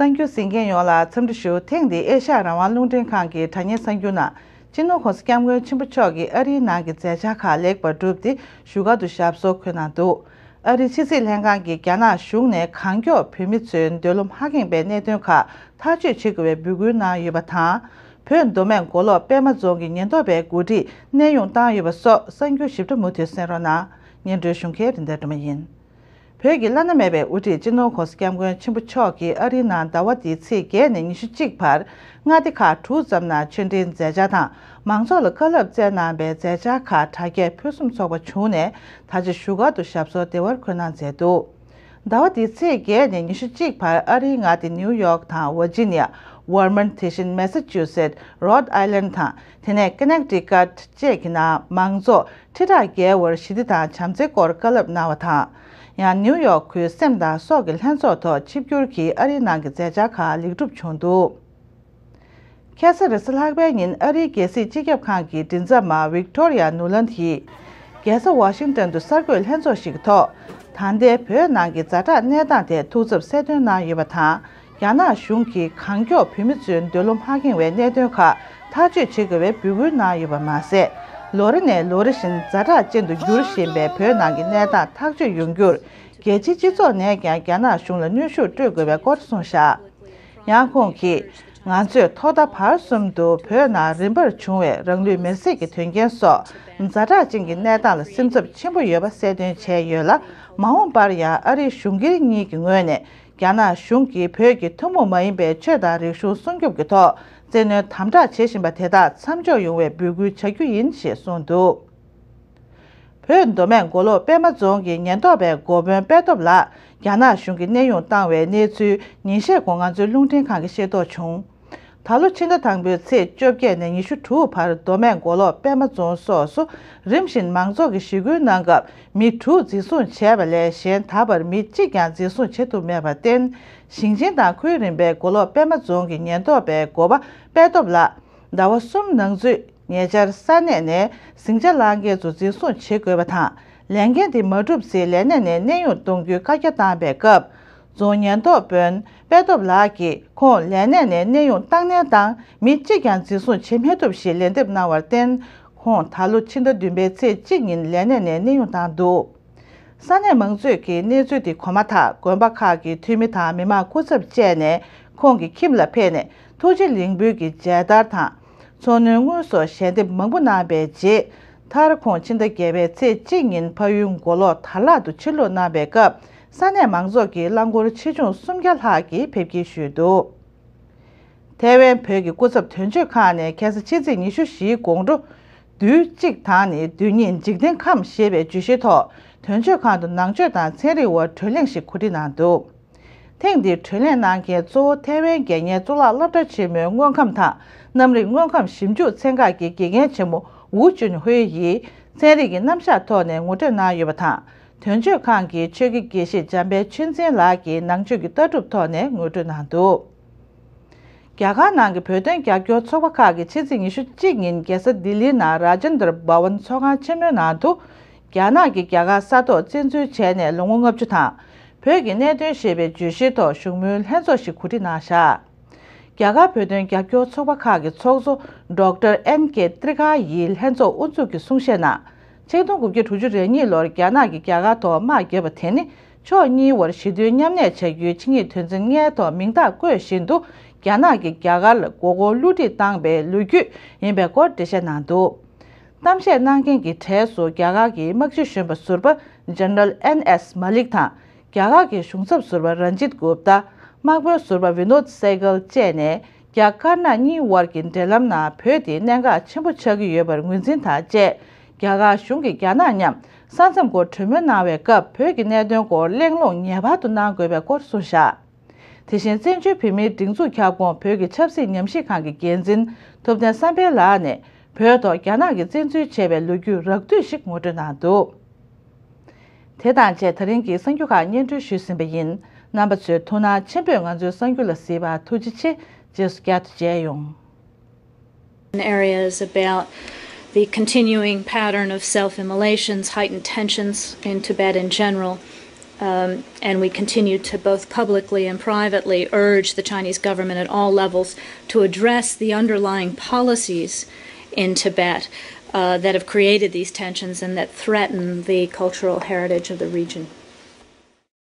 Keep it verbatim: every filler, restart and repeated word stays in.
གསར་འགྱུར་གཟིགས་མཁན་ཡོངས་ལ་འཚམས་འདྲི་ཞུ། ཐེངས་འདིའི་ཨེ་ཤ་ཡ་རང་དབང་རླུང་འཕྲིན་ཁང་གི་དྲ་བརྙན་གསར་འགྱུར་ནང་། སྤྱི་ནོར་༸གོང་ས་༸སྐྱབས་མགོན་ཆེན་པོ་མཆོག་གིས་ཨ་རིའི་ནང་གི་མཛད་འཆར་ཁག་ལེགས་པར་གྲུབ་སྟེ་བཞུགས་སྒར་དུ་ཞབས་སོར་འཁོད་གནང་འདུག་ཨ་རིའི་ཕྱི་སྲིད་ལྷན་ཁང་གིས་རྒྱ་ནག་གཞུང་ནས་གང་མགྱོགས་བོད་མི་ཚོའི་འདོད་བློ་མ་ཁེངས་པའི་གནད་དོན་ཁག་ཐག་གཅོད་བྱེད་དགོས་པའི་འབོད་སྐུལ་གནང་ཡོད་པ་དང་། བོད་མདོ་སྨད་མགོ་ལོག་པད་མ་རྫོང་གི་ཉེན་རྟོག་པའི་འགོ་ཁྲིད་གནས་དབྱུང་བཏང་ཡོད་པ་སོགས་གསར་འགྱུར་ཞིབ་ཕྲ་མུ་མཐུད་གསན་རོགས་གནང་། སྙན་སྒྲོན་ཞུ་མཁན་རིན་ལྡན་སྒྲོལ་མ་ཡིན། བོད་ཀྱི་བླ་ན་མེད་པའི་དབུ་ཁྲིད་སྤྱི་ནོར་༸གོང་ས་༸སྐྱབས་མགོན་ཆེན་པོ་མཆོག་གིས་ཨ་རིའི་ནང་ཟླ་བ་འདིའི་ཚེས་བརྒྱད་ནས་ཉི་ཤུ་གཅིག་བར་མངའ་སྡེ་ཁག་དྲུག་ཙམ་ནང་ཆེད་འགྲེལ་མཛད་འཆར་དང་མང་ཚོགས་ལ་བཀའ་སློབ་སྩལ་གནང་བའི་མཛད་འཆར་ཁག་དྲ་རྒྱའི་ཕུན་སུམ་ཚོགས་པ་བྱུང་ནས་ད་ཆ་བཞུགས་སྒར་དུ་ཞབས་སོར་བདེ་བར་འཁོད་གནང་མཛད་འདུག་ཟླ་བ་འདིའི་ཚེས་བརྒྱད་ནས་ཉི་ཤུ་གཅིག་བར་ཨ་རིའི་མངའ་སྡེ་ནིའུ་ཡོག་དང་ཝར་ཇི་ནི་ཡ། ཝར་མོན་ཊི། དེ་བཞིན་མེ་ས་ཅུ་སེ་ཊི། རོད་ཨའི་ལན་དང་དེ་ནས་ཀ་ནེག་ཊི་ཀཊ་བཅས་ཀྱི་ནང་མང་ཚོགས་ཁྲི་ཕྲག་བརྒལ་བར་ཞི་བདེ་དང་བྱམས་བརྩེའི་སྐོར་བཀའ་སློབ་གནང་བ་དང་། ཡང་ནིའུ་ཡོག་ཁུལ་སེམས་དང་སྲོག་གི་ལྷན་ཚོགས་ཐོག་ཆིབས་བསྒྱུར་གྱིས་ཨ་རིའི་ནང་གི་མཛད་འཆར་ཁག་ལེགས་གྲུབ་བྱུང་འདུག་ཁ་སང་རེས་གཟའ་ལྷག་པའི་ཉིན་ཨ་རིའི་རྒྱལ་སྲིད་སྤྱི་ཁྱབ་ཁང་གི་མགྲིན་ཚབ་མ་ཝིག་ཊོ་རི་ཡ་ནུ་ལན་ཡིས་རྒྱལ་ས་ཝ་ཤིང་ཊོན་དུ་གསར་འགོད་ལྷན་ཚོགས་ཤིག་གི་ཐོག་ད་ལྟའི་བོད་ནང་གི་ཛ་དྲག་གནས་སྟངས་ཐད་ཐུགས་འཚབ་གསལ་སྟོན་གནང་ཡོད་པ་དང་། རྒྱ་ནག་གཞུང་གིས་གང་མགྱོགས་བོད་མི་ཚོའི་འདོད་བློ་མ་ཁེངས་པའི་གནད་དོན་ཁག་ཐག་གཅོད་བྱེད་དགོས་པའི་འབོད་སྐུལ་གནང་ཡོད་པ་མ་ཟད། ལོ་རེ་ནས་ལོ་རེ་བཞིན་ཛ་དྲག་ཅན་དུ་འགྱུར་བཞིན་པའི་བོད་ནང་གི་གནས་སྟངས་ཐག་གཅོད་ཡོང་རྒྱུར་རྒྱལ་སྤྱིའི་སྤྱི་ཚོགས་ནས་ཀྱང་རྒྱ་ནག་གཞུང་ལ་གནོན་ཤུགས་སྤྲོད་དགོས་པའི་སྐོར་གསུངས་བཞག་ཡང་ཁོང་གིས། ང་ཚོས་ཐོག་མཐའ་བར་གསུམ་དུ་བོད་ནང་རིམ་པར་བྱུང་བའི་རང་ལུས་མེར་སྲེག་གི་དོན་རྐྱེན་སོགས་ཛ་དྲག་ཅན་གྱི་གནས་སྟངས་ལ་སེམས་འཚབ་ཆེན་པོ་ཡོད་པ་གསལ་སྟོན་བྱས་ཡོད་ལ། མ་འོངས་པར་ཡང་ཨ་རིའི་གཞུང་སྒེར་གཉིས་ཀྱི་ངོས་ནས་རྒྱ་ནག་གཞུང་གིས་བོད་ཀྱི་ཐུན་མོང་མ་ཡིན་པའི་ཆོས་དང་རིག་གཞུང་སྲུང་སྐྱོབ་ཀྱི་ཐོག་བཙན་གནོན་དམ་དྲག་བྱེད་བཞིན་པ་དེ་དག་མཚམས་འཇོག་ཡོང་བའི་འབོད་སྐུལ་བྱ་རྒྱུ་ཡིན་ཞེས་གསུངས་འདུག་བོད་མདོ་སྨད་མགོ་ལོག་པད་མ་རྫོང་གི་ཉེན་རྟོག་པའི་འགོ་དཔོན་དཔལ་སྟོབས་ལགས་རྒྱ་ནག་གཞུང་གིས་གནས་དབྱུང་བཏང་བའི་གནས་ཚུལ་ཉིན་ཤས་གོང་ང་ཚོའི་རླུང་འཕྲིན་ཁང་གིས་ཤེས་རྟོགས་བྱུང་། ད་ལོ་ཕྱི་ཟླ་དང་པོའི་ཚེས་བཅོ་བརྒྱད་ནས་ཉི་ཤུ་དྲུག་བར་མདོ་སྨད་མགོ་ལོག་པད་མ་རྫོང་སོགས་སུ་རིམ་བཞིན་མང་ཚོགས་ཀྱིས་ཞི་རྒོལ་གནང་སྐབས་མི་དྲུག་འཛིན་བཟུང་བྱས་པ་ལས་གཞན་ད་བར་མི་གཅིག་ཀྱང་འཛིན་བཟུང་བྱེད་ཐུབ་མེད་པར་བརྟེན། ཞིང་ཆེན་དང་ཁུལ་རིམ་པའི་མགོ་ལོག་པད་མ་རྫོང་གི་ཉེན་རྟོག་པའི་འགོ་པ་དཔལ་སྟོབས་ལགས་ཟླ་བ་གསུམ་ནང་ཚུད། ཉེ་ཆར་ས་གནས་ནས་ཟིང་ཆ་བསླང་མཁན་ཚོ་འཛིན་བཟུང་བྱེད་དགོས་པ་དང་། ལས་འགན་དེ་མ་འགྲུབ་ཚེ་ལས་གནས་ནས་གནས་དབྱུང་གཏོང་རྒྱུའི་བཀའ་རྒྱ་བཏང་པའི་སྐབས། རྫོང་ཉེན་རྟོག་དཔོན་དཔལ་སྟོབས་ལགས་ཀྱིས་ཁོང་ལས་གནས་ནས་གནས་དབྱུང་བཏང་ནའི་བཏང་མི་གཅིག་ཀྱང་འཛིན་བཟུང་བྱེད་མི་ཐུབ་ཞེས་ལན་འདེབས་གནང་བར་བརྟེན། ཁོང་ད་ལོ་ཕྱི་ཟླ་བདུན་པའི་ཚེས་གཅིག་ཉིན་ལས་གནས་ནས་གནས་དབྱུང་བཏང་འདུག་ས་གནས་མང་ཚོགས་ཀྱིས་གནས་ཚུལ་དེ་གོ་མ་ཐག་དགོན་པ་ཁག་གི་འཐུས་མི་དང་མི་མང་སྐུ་ཚབ་བཅས་ནས་ཁོང་གི་ཁྱིམ་ལ་ཕེབས་ནས་ཐུགས་རྗེ་ལེགས་འབུལ་གྱི་མཇལ་དར་དང་། ཚོགས་གནས་དངུལ་སོགས་ཞལ་འདེབས་མང་པོ་གནང་བའི་རྗེས། མཐར་ཁོང་ཕྱི་ཟླ་བརྒྱད་པའི་ཚེས་གཅིག་ཉིན་ཕ་ཡུལ་མགོ་ལོག་དར་ལག་ཏུ་ཕྱིར་ལོག་གནང་བའི་སྐབས། ས་གནས་མང་ཚོགས་ཀྱིས་རླངས་འཁོར་ཆེ་ཆུང་སུམ་བརྒྱ་ལྷག་གིས་ཕེབས་སྐྱེལ་ཞུས་འདུག་ཐའེ་ཝན་བོད་ཀྱི་སྐུ་ཚབ་དོན་གཅོད་ཁང་ནས་ཁ་སང་ཕྱི་ཚེས་ཉི་ཤུ་བཞིའི་དགོང་དྲོ། དུས་གཅིག་དང་ནི་དུས་གཉིས་འཇིག་རྟེན་ཁམས་ཞེས་པའི་བརྗོད་གཞིའི་ཐོག་དོན་གཅོད་ཁང་དུ་ནང་ཆོས་དང་ཚན་རིག་དབར་གྲོས་གླེང་ཞིག་གོ་སྒྲིག་གནང་འདུག་ཐེངས་འདིར་གྲོས་གླེང་གནང་མཁན་གཙོ་བོ་ཐའེ་ཝན་རྒྱལ་གཉེར་གཙུག་ལག་སློབ་གྲྭ་ཆེན་མོའི་དངོས་ཁམས་དང་གནམ་རིག་དངོས་ཁམས་ཞིབ་འཇུག་ཚན་ཁག་གི་དགེ་རྒན་ཆེན་མོ་ཝུ་ཅུན་ཧུའེ་ཡིས་ཚན་རིག་གི་རྣམ་གཞག་ཐོག་ནས་ངོ་སྤྲོད་གནང་ཡོད་པ་དང་། དོན་གཅོད་ཁང་གི་ཆོས་དགེ་དགེ་བཤེས་འཇམ་དཔལ་ཆོས་འཛིན་ལགས་ཀྱིས་ནང་ཆོས་ཀྱི་ལྟ་གྲུབ་ཐོག་ནས་ངོ་སྤྲོད་གནང་འདུག་རྒྱ་གར་ནང་གི་བོད་དོན་རྒྱབ་སྐྱོར་ཚོགས་པ་ཁག་གིས་ཕྱི་ཚེས་ཉི་ཤུ་གཅིག་ཉིན་རྒྱལ་ས་ལྡི་ལིའི་ནང་རཱ་ཇེན་དྲ་བྷ་ཝན་ཚོགས་ཁང་ཆེན་མོའི་ནང་དུ། རྒྱ་ནག་གིས་རྒྱ་གར་ས་ཐོག་བཙན་འཛུལ་བྱས་ནས་ལོ་ངོ་ལྔ་བཅུ་དང་། བོད་ཀྱི་གནད་དོན་ཞེས་པའི་བརྗོད་གཞིའི་ཐོག་བཞུགས་མོལ་ལྷན་ཚོགས་ཤིག་གོ་སྒྲིག་གནང་བཞག་རྒྱ་གར་བོད་དོན་རྒྱབ་སྐྱོར་ཚོགས་པ་ཁག་གི་ཚོགས་གཙོ་ཌོག་ཊར་ཨེན་ཀེ་ཏྲི་ཀ་ཡིས་ལྷན་ཚོགས་དབུ་འཛུགས་ཀྱི་གསུང་བཤད་ནང་། ཆིག་སྟོང་དགུ་བརྒྱ་དྲུག་ཅུ་རེ་གཉིས་ལོར་རྒྱ་ནག་གིས་རྒྱ་གར་ཐོག་དམག་བརྒྱབ་པ་དེ་ནི། ཕྱོགས་གཉིས་བར་ཞི་མཐུན་མཉམ་གནས་བྱ་རྒྱུའི་ཆིངས་ཡིག་དོན་ཚན་ལྔའི་ཐོག་མིང་རྟགས་བཀོད་བཞིན་དུ། རྒྱ་ནག་གིས་རྒྱ་གར་ལ་མགོ་སྐོར་བསླུ་བྲིད་བཏང་པའི་ལོ་རྒྱུས་ཡིན་པའི་སྐོར་འགྲེལ་བཤད་གནང་འདུག་གཏམ་བཤད་གནང་མཁན་གྱི་གྲས་སུ་རྒྱ་གར་གྱི་དམག་སྤྱི་གཞོན་པ་ཟུར་པ་ཇེ་ནེ་རལ་ཨེན་ཨེས་མ་ལིག་དང་། རྒྱ་གར་གྱི་གཞུང་ཚབ་ཟུར་པ་རན་ཇིད་གུབ་ཏཱ། དམག་དཔོན་ཟུར་པ་ཝི་ནོད་སེ་གལ་བཅས་ནས། རྒྱ་དཀར་ནག་གཉིས་དབར་གྱི་འབྲེལ་ལམ་ནང་བོད་དེ་གནད་འགག་ཆེན་པོ་ཆགས་ཀྱི་ཡོད་པར་ངོས་འཛིན་དང་བཅས། རྒྱ་གར་གཞུང་གིས་རྒྱ་ནག་མཉམ་ས་མཚམས་སྐོར་གྲོས་མོལ་གནང་བའི་སྐབས་བོད་ཀྱི་གནད་དོན་སྐོར་གླེང་སློང་ངེས་པར་དུ་གནང་དགོས་པའི་སྐོར་གསུངས་བཞག་དེ་བཞིན་བཙན་བྱོལ་བོད་མིའི་སྒྲིག་འཛུགས་ཁྱབ་ཁོངས་བོད་ཀྱི་ཆབ་སྲིད་ཉམས་ཞིབ་ཁང་གི་འགན་འཛིན་ཐུབ་བསྟན་བསམ་འཕེལ་ལགས་ནས་བོད་ཐོག་རྒྱ་ནག་གིས་བཙན་འཛུལ་བྱས་པའི་ལོ་རྒྱུས་རགས་བསྡུས་ཤིག་ངོ་སྤྲོད་གནང་འདུག་དེ་དང་བཅས་ད་རིང་གི་གསར་འགྱུར་ཁག་སྙན་སྒྲོན་ཞུས་ཟིན་པ་ཡིན། རྣམ་པ་ཚོས་ཐུགས་སྣང་ཆེན་པོས་ང་ཚོའི་གསར་འགྱུར་ལ་གཟིགས་པར་ཐུགས་རྗེ་ཆེ། རྗེས་སུ་བསྐྱར་དུ་མཇལ་ཡོང་། Areas about the continuing pattern of self-immolations, heightened tensions in Tibet in general, Um, and we continue to both publicly and privately urge the Chinese government at all levels to address the underlying policies in Tibet uh, that have created these tensions and that threaten the cultural heritage of the region.